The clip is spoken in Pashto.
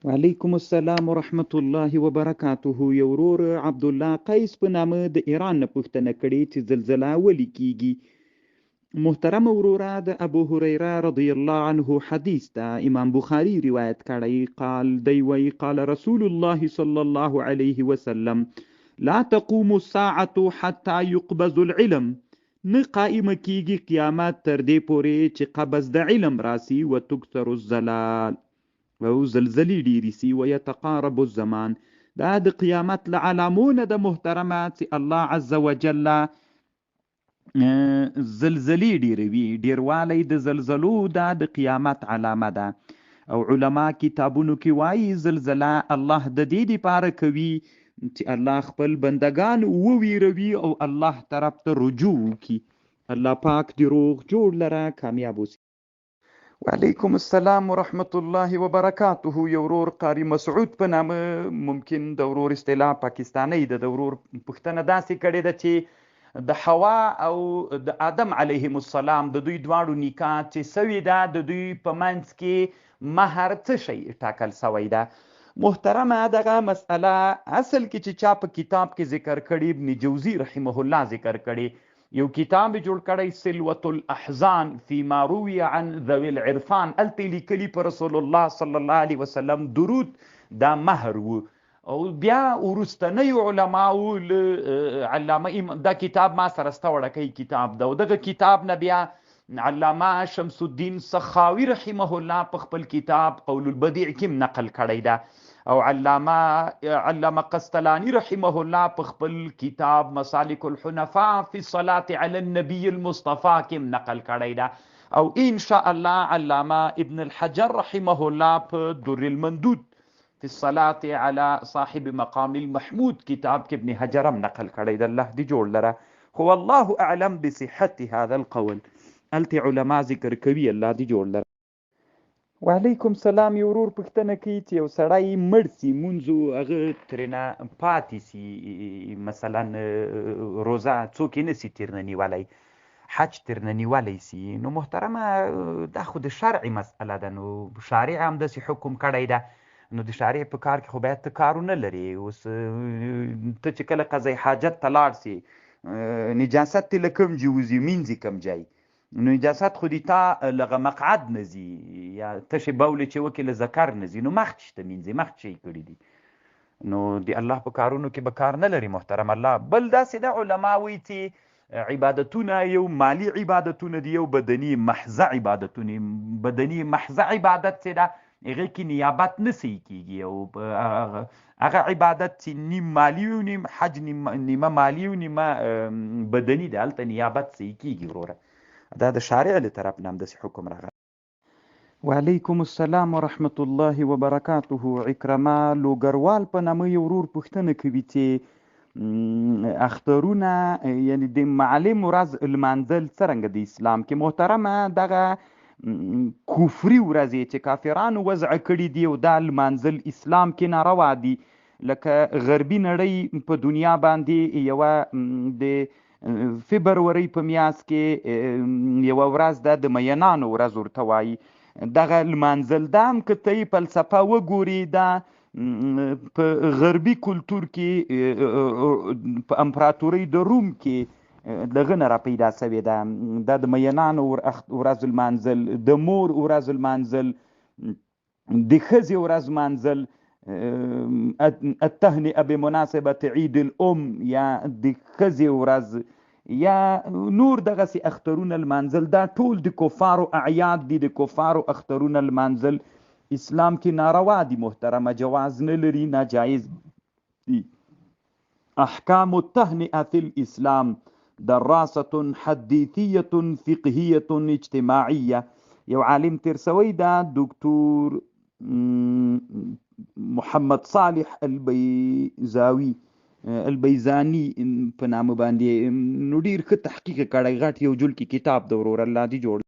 وعلیکم السلام ورحمت الله وبرکاته. یو ورور عبدالله قیس په نامه د ایران نه پوښتنه کړې چې زلزله ولې کیږي؟ محترم وروره، د ابو هريره رضی الله عنه حدیث ده، امام بخاری روایت کړی، قال، دی وایي، قال رسول الله صلی الله علیه وسلم لا تقوم الساعة حتى يقبض العلم، نه قائمه کیږي قیامت تر دې پورې چې قبض د علم راسي، وتکثر الزلال، او زلزلې ډېرې سي، ویتقارب الزمان. دا د قیامت له علامو نه ده محترمه چې الله عز وجل زلزلې ډېروي. ډېروالی د زلزلو دا د قیامت علامه ده. او علما کتابونو کې وایي زلزله الله د دې لپاره کوي چې الله خپل بندگان وویروي او الله طرف ته رجوع وکړي. الله پاک دې روغ جوړ لره، کامیاب اوسي. وعلیکم السلام ورحمت الله وبرکاته. یو ورور قاری مسعود په نامه، ممکن د ورور اصطلاح پاکستانۍ ده، د ورور پوښتنه داسې کړې ده چې د حوا او د آدم علیهم السلام د دوی دواړو نکاح چې سوې ده، د دوی په منځ کې مهر څه شی ټاکل سوی ده؟ محترمه، دغه مسئله اصل کې چې چا په کتاب کې ذکر کړي، ابن جوزي رحمه الله ذکر کړي، یو کتاب جوړ کړی سلوة الاحزان فيما روي عن ذوي العرفان، هلته یې لیکلي په رسول الله صلی الله علیه وسلم درود دا مهر و. او بیا وروستنیو علماو له علامه، دا کتاب ما سره سته، وړکی کتاب ده، او دغه کتاب نه بیا علامه شمس الدین سخاوي رحمه الله په خپل کتاب قول البدیع کې نقل کړی ده، او علامه قسطلاني رحمه الله په خپل کتاب مسالک الحنفاء فی الصلاة علی النبی المصطفی کې نقل کړی ده، او ان شاء الله علامه ابن الحجر رحمه الله په در المندود فی الصلاة علی صاحب مقام المحمود کتاب کې ابن حجر هم نقل کړی ده. الله دې جوړ لره. خو والله اعلم بصحت هذا القول، هلته علما ذکر کوي. الله دې جوړ لره. وعلیکم سلام. یو ورور پوښتنه کوي چې یو سړی مړ سي، مونځ هغه ترېنه پاتې سي، مثلا روزه څوک یې نه سي ترنه نیولی، حج ترنه نیولی سي، نو محترمه دا خو د شرع مسئله ده، نو شارع هم داسې حکم کړی ده، نو د شارع په کار کې خو باید ته کار ونه لرې. اوس ته چې کله قضای حاجت ته لاړ سې، نجاست دې له کوم ځای وځي، مینځي کوم ځای، نو نجاست خو دې تا لغه مقعد نه ځي، یا تشې بولې چې وکې له ذکر نه ځي، نو مخ چې ته مینځې، مخ چې یې کړي دي، نو د الله په کارونو کې به کار نه لري محترم الله. بل داسې ده علما وایي چې عبادتونه یو مالی عبادتونه دي، یو بدني محضه عبادتونه. بدني محضه عبادت چې ده هغې کې نیابت نه صحیح کېږي، او هغه عبادت چې نیم مالی وي، نیم حج نیمه مالی او نیمه بدني ده، هلته نیابت صحیح کېږي وروره. دا د شارع له طرف نه همداسې حکم راغلی. وعلیکم السلام ورحمت الله وبرکاته. عکرمه لوګروال په نامه یو ورور پوښتنه کوي چې اخترونه یعنی د معلم ورځ لمانځل څرنګه د اسلام کې؟ محترمه، دغه کفري ورځې چې کافرانو وضع کړي دي او دا لمانځل اسلام کې ناروا دي. لکه غربي نړۍ په دنیا باندې یوه د فبرورۍ په میاشت کې یوه ورځ ده، د مینانو ورځ ورته وایي، دغه لمانځل دا هم که ته یې فلسفه وګورې، دا په غربي کلتور کې په امپراتورۍ د روم کې دغه نه را پیدا سوې ده. دا د مینانو ورځ لمانځل، د مور ورځ لمانځل، د ښځې ورځ لمانځل، التهنئه بمناسبة عید الام یا د ښځې ورځ یا نور دغسې اخترونه لمانځل، دا ټول د کفارو اعیاد دي. د کفارو اخترونه لمانځل اسلام کې ناروا دي محترمه، جواز نه لري، ناجایز دي. احکام التهنئه فی الاسلام دراسة حدیثیة فقهیة اجتماعیة، یو عالم تیر سوی ده، دکتور محمد صالح البیزاوی البیزانی په نامه باندې، نو ډیر ښه تحقیق کړی، غټ یو جل کې کتاب ده ورور، الله دې جوړ.